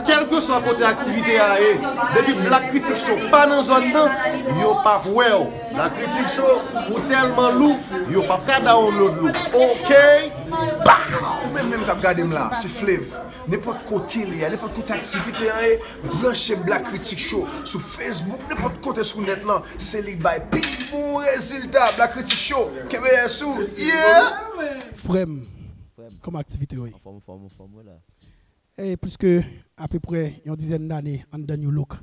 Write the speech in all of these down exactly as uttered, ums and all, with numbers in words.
Kèlkeswa kote aktivite a ye, depi Black Critic Show pa nan zòn nan, yo p ap wè w. Black Critic Show, ou tèlman lou, yo p ap ka download ou. Oke? Ba! Ou menm menm k ap gade m la, se Flav. Nenpòt kote l ye, nenpòt kote aktivite an ye, branche Black Critic Show sou Facebook, nenpòt kote sou nèt lan, se li k bay pi bon rezilta. Black Critic Show, kenbe yès ou. Yeah! Frè m, kòman aktivite yo ye? Anfòm, anfòm, anfòm, wi la. E plis ke apeprè yon dizèn dane anndan New Look.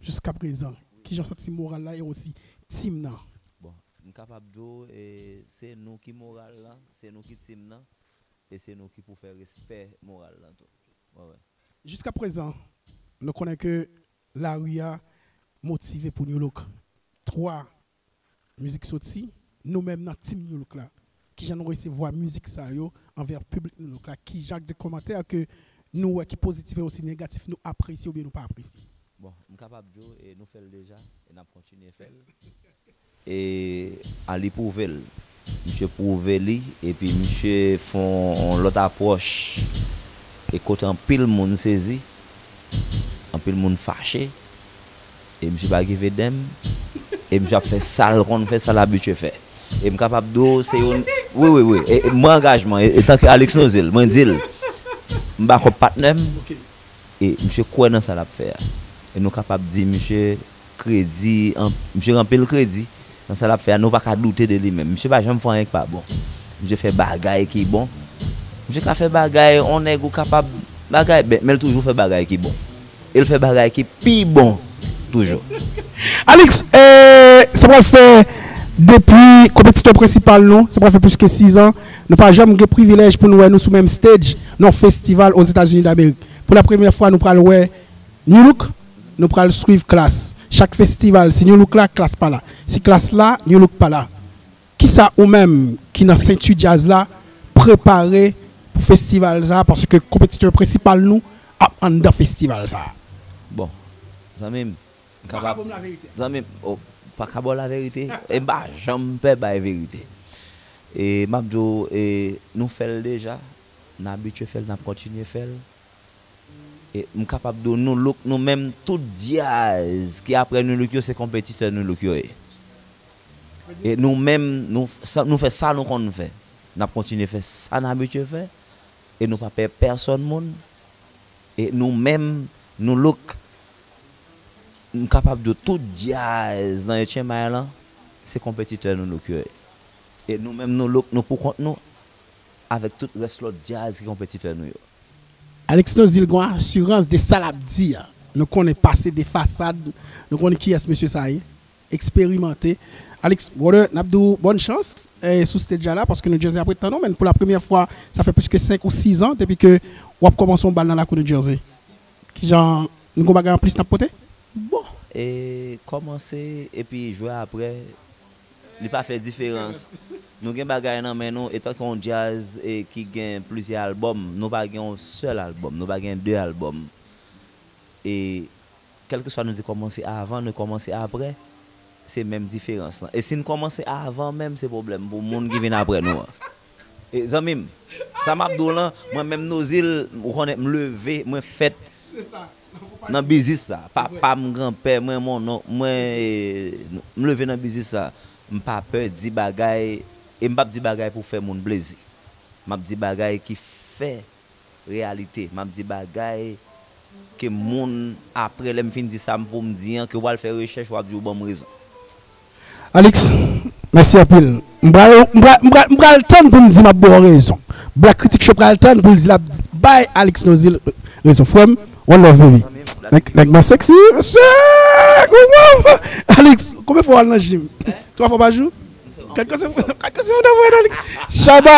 Jiskaprezan, kijan w santi moral la e osi tim nan? Bon, m kapab di w, e se nou ki moral lan, se nou ki tim nan, e se nou ki pou fè respè moral lan tou. Wè, wè. Jiskaprezan, nou konnen ke lari a motive pou New Look. Twa mizik soti, nou menm nan tim New Look la, kijan nou resevwa mizik sa yo anvè piblik New Look la? Ki jan de kòmantè ke nou wè ki pozitif e osi negatif nou apresye oubyen nou pa apresye? Bon, m kapab di w, e nou fè l deja, e n ap kontinye fè l. E a li pwouve l. Misye pwouve li, epi misye fè yon lòt apwòch. E kote anpil moun sezi, anpil moun fache, e misye pa give damn, e misye ap fè sa l konn fè, sa l abitye fè. E m kapab di w, se yon, wi, wi, wi, e, e mwen angajman, e, e tanke Alex Nozil, mwen di l, m ba kòb patnè m, e misye kwè nan sa l ap fè a. E nou kapab di misye kredi, an, misye gen anpil kredi nan sa l ap fè a, nou pa ka doute de li menm. Misye pa janm fè anyen ki pa bon. Misye fè bagay ki bon. Misye ka fè bagay, on nèg ou kapab bagay, ben, men l toujou fè bagay ki bon. E l fè bagay ki pi bon toujou. Alex, eh, sa pral fè depi konpetitè prensipal nou, sa pral fè plis ke sizan, nou pa janm gen privilèj pou nou wè nou sou menm stage nan yon festival Ozetazini Damerik. Pou la premyè fwa, nou pral wè New Look, nou pral swiv Klass. Chak festival, si New Look la, Klass pa la. Si Klass la, New Look pa la. Kisa ou menm ki nan senti djaz la prepare pou festival sa a? Paske konpetitè prensipal nou ap anndan festival sa a. Bon, zanmi m, m kapab, zanmi m, oh, pa ka ba w laverite. E m pa janm pè bay verite. E m ap di w, e, nou fè l deja, n abitye fè l, n ap kontinye fè l. E m kapab di w, New Look, nou menm, tout djaz ki apre New Look yo, se konpetitè New Look yo ye. E nou menm, nou, sa, nou fè sa nou konn fè. N ap kontinye fè sa n abitye fè. E nou pa pè pèsonn moun. E nou menm, New Look, m kapab di w, tout djaz nan Etchen May lan, se konpetitè New Look yo ye. E nou menm, New Look, nou pou kont nou, avèk tout rès lòt djaz ki konpetitè nou yo. Alex Nozil gen asirans de sa l ap di a. Nou konnen pase de fasad, nou konnen kiyès mesye sa ye. Eksperimante. Alex, brother, n ap di w bòn chans, eh, sou stage la, paske New Jersey ap ret tann ou, men pou la premyè fwa, sa fè plis ke senk ou sis an depi ke w ap kòmanse yon bal nan lakou New Jersey. Kijan, nou gen yon bagay anplis n ap pote? Bon, e kòmanse epi jwe apre, li pa fè diferans. Nou gen bagay nan men nou, etanke yon djaz, e ki gen plizyè albòm, nou pa gen yon sèl albòm, nou pa gen de albòm. E kèlkeswa nou te kòmanse avan, nou kòmanse apre, se menm diferans lan. E si n kòmanse avan menm, se pwoblèm pou moun ki vin apre nou an. E zanmi m, sa m ap di w lan, mwen menm Nozil, ou konnen m leve, mwen fèt nan biznis sa. Papa m, granpè mwen, mon nonk mwen, e, m leve nan biznis sa. M pa pè di bagay, e m p ap di bagay pou fè moun plezi. M ap di bagay ki fè reyalite. M ap di bagay ke moun, apre lè m fin di sa m pou m di an, ke w al fè rechèch, w ap di w ban m rezon. Alex, mèsi anpil. M pral, m pral, m pral, m pral tann pou m di m ap ba w rezon. Black Critic Show pral tann pou l di l ap bay Alex Nozil rezon. Frè m, one love, baby. Nèg, nèg mwen sexy, mesye. Alex, konbyen fwa w al nan gym? Twa fwa pa jou? Gad kòman se, gad kòman se moun nan voye nan li. Shabba.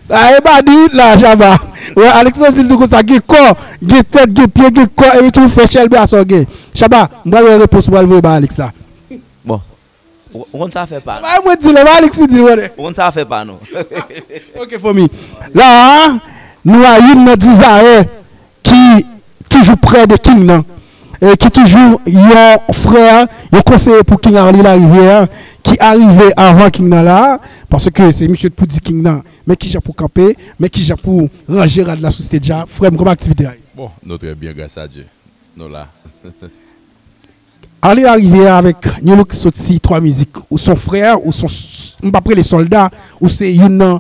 Sa e badi la, Shabba. Wè, Alex Nozil tou konsa, gen kò, gen tèt, gen pye, gen kò, epi tou fè chèlbè a sa w gen. Shabba, m pral wè repons ou pral voye ba Alex la. Bon. Ou, ou konn sa fè pa nou. Bay mwen di l, ba Alex di l, wè. Ou konn sa fè pa nou. Ok, fanmi. La, nou a youn nan dizayè ki toujou prè de King nan, e ki toujou yon frè, yon konseye pou King Arly Larivière, ki arive avan King nan la, Paske se misye k pou di king nan, men kijan pou kanpe, men kijan pou ranje rad la sou stage la. Frè m, kòman aktivite a ye? Bon, nou trè byen, gras a Dye. Nou la. Arly Larivière avèk New Look soti twa mizik. Ou se yon frè, ou se yon, m p ap rele sòlda, ou se youn nan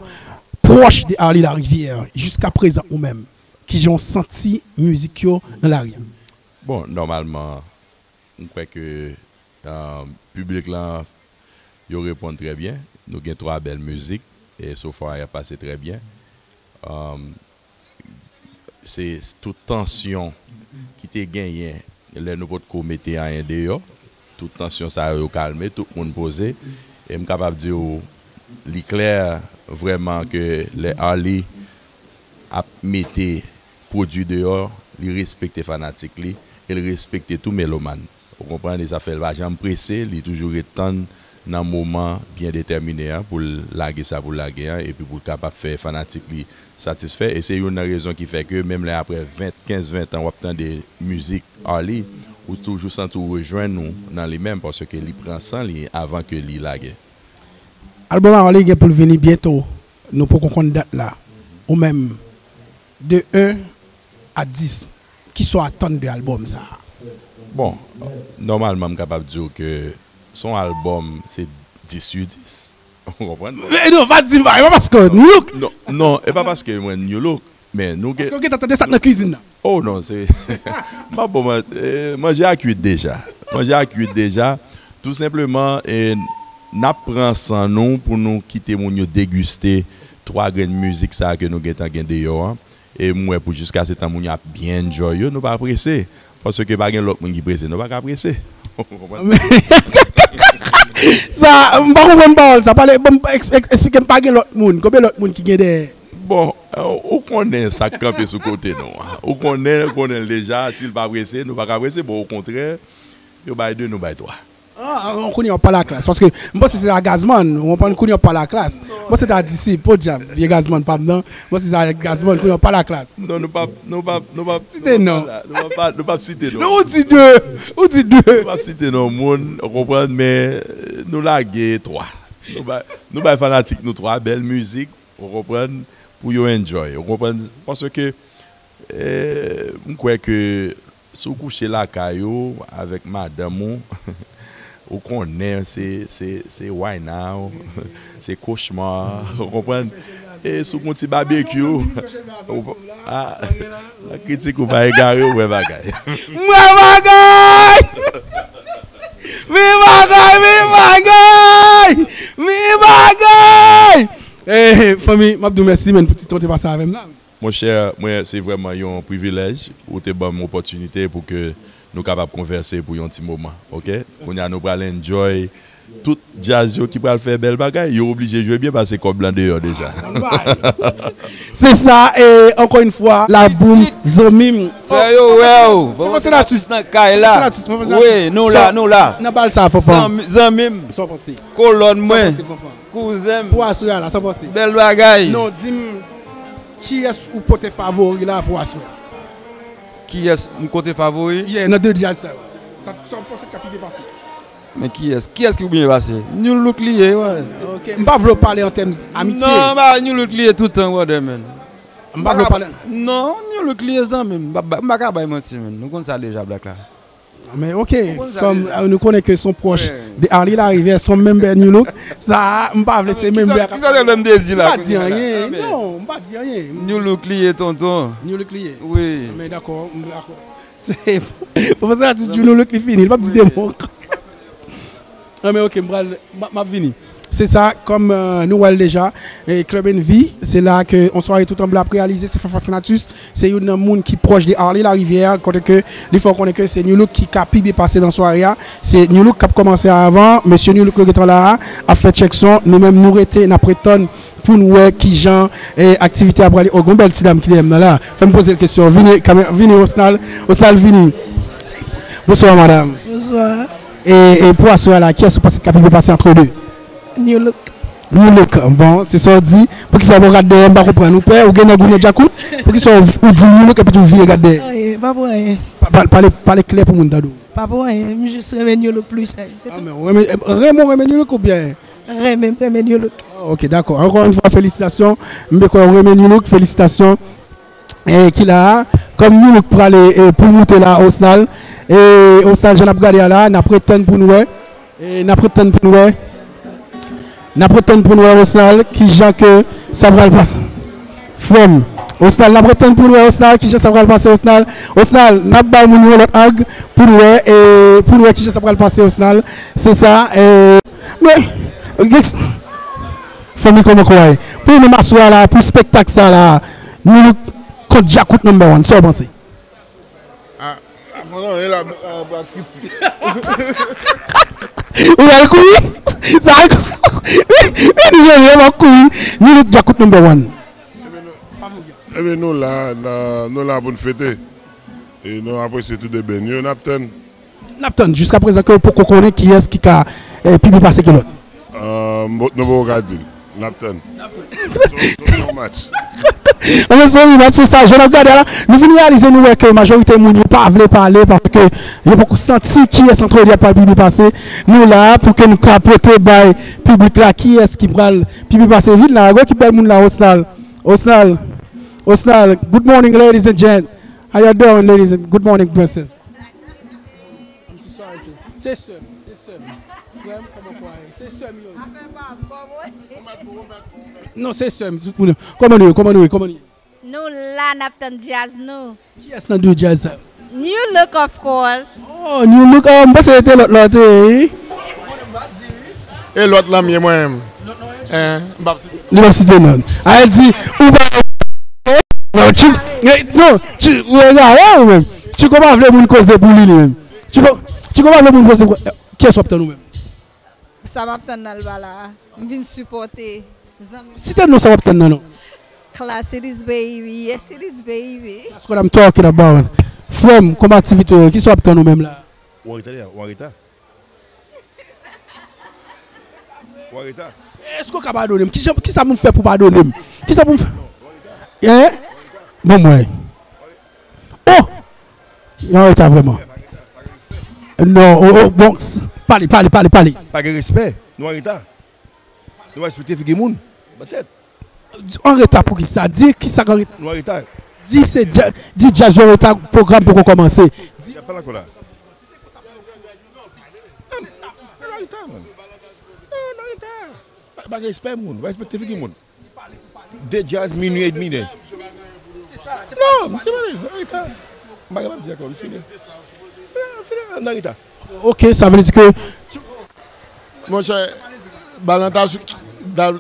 pwòch de Arly Larivière. Jiska prezan ou menm, kijan w santi mizik yo nan lari a? Bon, nòmalman, m kwè ke piblik lan, yo reponn trè byen. Nou gen twa bèl mizik e so far y ap pase trè byen. Se tout tansyon ki te genyen lè nou potko mete anyen deyò, tout tansyon sa yo kalme, tout moun poze. E m kapab di w, li klè vrèman ke lè Arly ap mete pwodui deyò, li respekte fanatik li e l respekte tou melomàn. Ou konprann? E sa fè l pa janm prese, li toujou ret tann nan moman byen detèmine an pou l lage sa pou l lage an, epi pou l kapab fè fanatik li satisfè. E se youn nan rezon ki fè ke menm lè apre ven, kenz, ven tan w ap tande mizik Arly, ou toujou santi w rejwenn ou nan li menm, paske li pran san li avan ke li lage. Albòm Arly gen pou l vini byento. Nou poko konn dat la. Ou menm, de en a dis, kisa w atann de albòm sa a? Bon, nòmalman, m kapab di w ke se yon albòm, se dis sou dis. Ou konprann? Men non, pa di m pa, e pa paske New Look. Non, non, e pa paske mwen New Look, men nou gen. Paske w gentan tande sa k nan kwizin nan. Oh non, se. M pa bon, man-, eh, manje a kwit deja. Manje a kwit deja. Tou senpleman, eh, n ap pran san nou pou nou kite moun yo degiste twa grenn mizik sa a ke nou gentan gen deyò an. E m wè pou jiskasetan moun yo ap byen enjoy yo, nou pa prese. Paske pa gen lòt moun ki prese, nou pa ka prese. Ou konprann? Sa, m pa konprann pawòl sa. Pale, ban m, eks-, eks-, eksplike m, pa gen lòt moun. Konbyen lòt moun ki gen dèyè? Bon, eh, ou konnen sa k kanpe sou kote nou an. Ou konnen, ou konnen l deja. Si l pa prese, nou pa ka prese. Bon, okontrè, yo bay de, nou bay twa. Ah, ah, kounye a w pale a Klass. Paske m panse se a Gazman. Ou konprann, kounye a w pale a Klass. M panse se a Disip. Podyab, vye Gazman pa m nan. M panse se a Gazman, kounye a w pale a Klass. Non, nou p ap, nou p ap, nou p ap site non. Nou p ap, nou p ap site non. Non, ou di de. Ou di de. Nou p ap site non moun, ou konprann, men, eh, nou lage twa. Nou bay, nou bay fanatik nou twa bèl mizik, ou konprann, pou yo enjoy. Ou konprann, paske, eh, m kwè ke si w kouche lakay ou avèk madanm ou, ou konnen se, se, se wayna, se kochma, ou konprann? E si w gon ti babekyou, ou, ah, la kritik ou pa egare, ou wè bagay. M wè bagay! Mi bagay, mi bagay! Mi bagay! Eh, fanmi, m ap di w mèsi, menn, pou ti tan w te pase avè m la. Monchè, mwen, se vrèman yon privilèj ou te ban m opòtinite pou ke nou kapab konvèse pou yon ti moman, oke? Kounye a, nou pral enjoy tout djaz yo ki pral fè bèl bagay, yo oblije jwe byen paske kòb lan deyò deja. Se sa, e ankò yon fwa, Laboum, zanmi m. Fè yo wè w. Fanfan Senatus nan kay la. Wi, nou la, nou la. Nan bal sa, Fanfan. Zanmi m. Sa w panse? Kolòn mwen. Sa w panse, Fanfan? Kouzen m. Pou aswè a la, sa w panse? Bèl bagay. Non, di m, kiyès ou pote favori la pou aswè a? Kiyès m pote favori? Yeah, nan de djaz sa yo. Sa, sa w panse k ap pi byen pase? Men kiyès? Kiyès ki pou byen pase? New Look li ye, wi. Ok. M pa vle w pale an tèm amitye. Non, ba New Look li ye toutan, brother, man. M pa vle w pale. Non, New Look li ye, zanmi m. M pa, m pa ka bay manti, man. Nou konn sa deja, Black la. Men ok, kòm, euh, nou konnen ke se yon pwòch de Arly Larivière, se yon member New Look. Sa a, m pa vle se member a k ap pale. Kisa w te vle m te di la? M pa di anyen, non, m pa di anyen. New Look li ye, tonton. New Look li ye? Wi. Men dakò, m dakò. Pwofesè Latus di w New Look li fini, li p ap di de mo ankò. Non, men ok, m pral, m ap, m ap vini. Se sa, kòm, euh, nou wè l deja, e Club Envy, se la ke yon sware tout an blan ap reyalize, se Fanfan Senatus, se youn nan moun ki pwòch de Arly Larivière, kote ke li fè w konnen ke se New Look ki ka pi byen pase nan sware a, se New Look k ap kòmanse avan, mesye New Look yo gentan la a, ap fè tchèk son, nou menm nou rete, n ap ret tann pou n wè kijan, eh, aktivite a prale. O, gon bèl ti dam ki dèyè m nan la. Fè m poze l kesyon. Vini, kamè-, vini, Osnal. Osnal, vini. Bonswa, madanm. Bonswa. E, e pou aswè a la, kiyès ou panse k ap pi byen pase antre de? New Look. New Look. Bon, se sa w di. Poukisa w pa gad dèyè m, pa konprann. Ou pè, ou gen nèg ou nan djakout? Poukisa w, ou di New Look epi tou w vire gad dèyè? Anyen, pa pou anyen. Pa, pa, pale, pale klè pou moun tande w. Pa pou anyen, m jis renmen New Look plis, se tou. Ah, men w renmen, renmen, w renmen New Look oubyen? Renmen, m renmen New Look. Ok, dakò. Ankò yon fwa, felisitasyon. M kwè w renmen New Look, felisitasyon. E ki la a, kòm New Look prale e pou l moute la, Osnal. E Osnal, jan n ap gade a la, n ap ret tann pou n wè. E n ap ret tann pou n wè. N ap ret tann pou n wè, Osnal, ki jan ke sa pral pase. Frè m, Osnal, n ap ret tann pou n wè, Osnal, ki jan sa pral pase, Osnal. Osnal, n ap bay moun yon lòt ang pou n wè, e pou n wè ki jan sa pral pase, Osnal. Se sa, e, men, gen, fanmi, kòman kò w ye? Pou nou aswè a la, pou spektak sa la, New Look kont Djakout number one, sa w panse? Ah, ah, non, e la, ah, pa kritik. Ou al kouri? Sa al kouri? Wi, wi, nou yo, yo, pa kouri. New Look Djakout number one. Ebyen, nou la, na- nou la pou n fete. E nou apresye tou de ben yo, n ap tann. N ap tann, jiska prezan ke w poko konnen kiyès ki ka, eh, pi byen pase ke lòt. Ah, m po- nou poko ka di l. N ap tann. So, so, se yon match. Anben, se yon match, se sa, jan n ap gade a la, nou vin reyalize, nou wè ke majorite moun yo pa vle pale paske yo poko santi kiyès antre yo pral pi byen pase. Nou la pou ke nou ka pote bay piblik la kiyès ki pral pi byen pase. Vin la, gwo ekip bèl moun la, Osnal. Osnal. Osnal. Good morning, ladies and gent. How you doing, ladies and good morning, princess. I'm so sorry, sir. Se sè m, se sè m. Frè m, kòman kò w ye? Se sè m yo ye. Non, se sè m, tout moun. Kòman nou ye? Kòman nou ye? Kòman nou ye? Nou la, n ap tann djaz nou. Kiyès nan de djaz sa? New Look, of course. Oh, New Look. Oh, m panse se te lòt la, te, wi. E lòt la, m ye mwen menm. Eh, m p ap site. Li p ap site non. A, el di, ou pa, non, Tchiko, eh, non, Tchiko, ou egare ou menm. Tchiko pa vle moun koze pou li, li menm. Tchiko, Tchiko pa vle moun koze pou, eh, kiyès w ap tann ou menm? Sa m ap tann nan l pa la. M vin sipòte zanmi. Site non sa w ap tann nan, non. Class it is, baby. Yes, it is, baby. That's what I'm talking about. Frè m, kòm aktivite yo, kisa w ap tann ou menm la? Ou an reta deja, ou an reta. Ou an reta. Èske w ka padone m? Ki jan, kisa pou m fè pou padone m? Kisa pou m fè? Hein? Bon, mwen. Oh! Yo an reta vrèman. Non, oh, oh, bon, s- pale, pale, pale, pale. Pa gen respè. Nou an reta. Nou pa respekte figi moun. An reta pou kisa? Di kisa k an reta. Nou an reta. Di se dja- di djaz yo an reta, pwogram poko kòmanse. Y ap pale ankò la. Nou an reta, man. Non, nou an reta. Pa, pa gen respè moun, pa respekte figi moun. De djaz, minui edmi, nèg. Non, m te pale, nou an reta. M pa gen m ap di ankò, m fini. M fini, nou an reta. Ok, sa vle di ke Monchè, bal lan ta,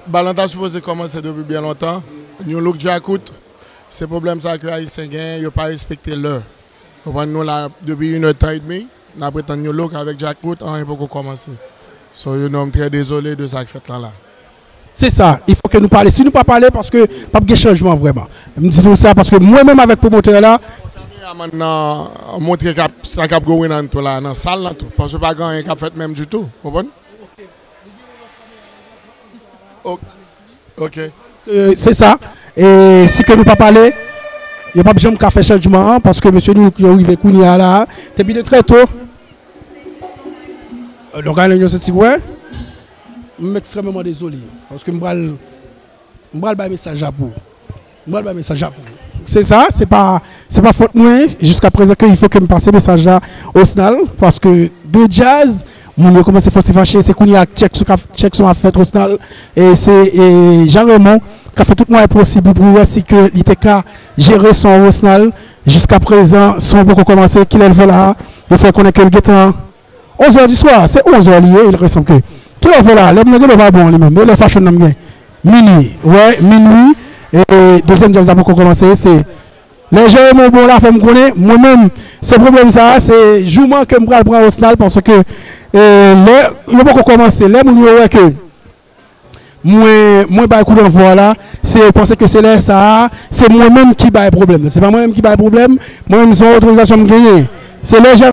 bal lan ta sipoze kòmanse depi byen lontan. New Look Djakout, se pwoblèm sa ke Ayisyen genyen, yo pa respekte lè. Konprann, nou la depi inèdtan edmi, n ap ret tann New Look avèk Djakout, anyen poko kòmanse. So, you know, m trè dezole de sa k fèt lan la. Se sa, il faut que nou pale. Si nou pa pale, paske p ap gen chanjman vrèman. M di nou sa, paske mwen menm avèk pwomotè la, kameramann nan montre k ap, sa k ap going on tou la, nan sal lan tou. Paske pa gen anyen k ap fèt menm ditou, konprann? Ok. Ok. Euh, se sa. E si ke nou pa pale, yo p ap janm ka fè chanjman an, paske mesye nou yo rive kounye a la, depi de trè to. Euh, donk, alen yo soti wè. M ekstrèmeman dezole, paske m pral, m pral bay mesaj la pou ou. M pral bay mesaj la pou ou. Se sa, se pa, se pa fòt mwen, jiska prezan ke il faut que m pase mesaj la, Osnal, paske de djaz, moun yo kòmanse fè ti fache, se kounye a tchèk sou ka, tchèk son ap fèt, Osnal, e se, e Jean Raymond k ap fè tout mwayen posib pou wè si ke li te ka jere son Osnal, jiska prezan, son poko kòmanse, kilè l fè la, yo fè konnen ke l gentan onzè di swa, se onzè li ye, il ressemble que. Kilè w fè la? Lè m nan gen pa bon li menm. E lè fashion nan m gen? Minui. Wè, minui. E dezyèm djaz la poko kòmanse, se lè Jerome bon la fè m konnen, mwen menm, se pwoblèm sa, se jouman ke m pral pran Osnal, paske, e, lè yo poko kòmanse, lè moun yo wè ke mwen, mwen bay kout anvwa la, se yo panse ke se lè sa a, se mwen menm ki bay pwoblèm nan. Se pa mwen menm ki bay pwoblèm, mwen menm se yon otorizasyon m genyen. Se lè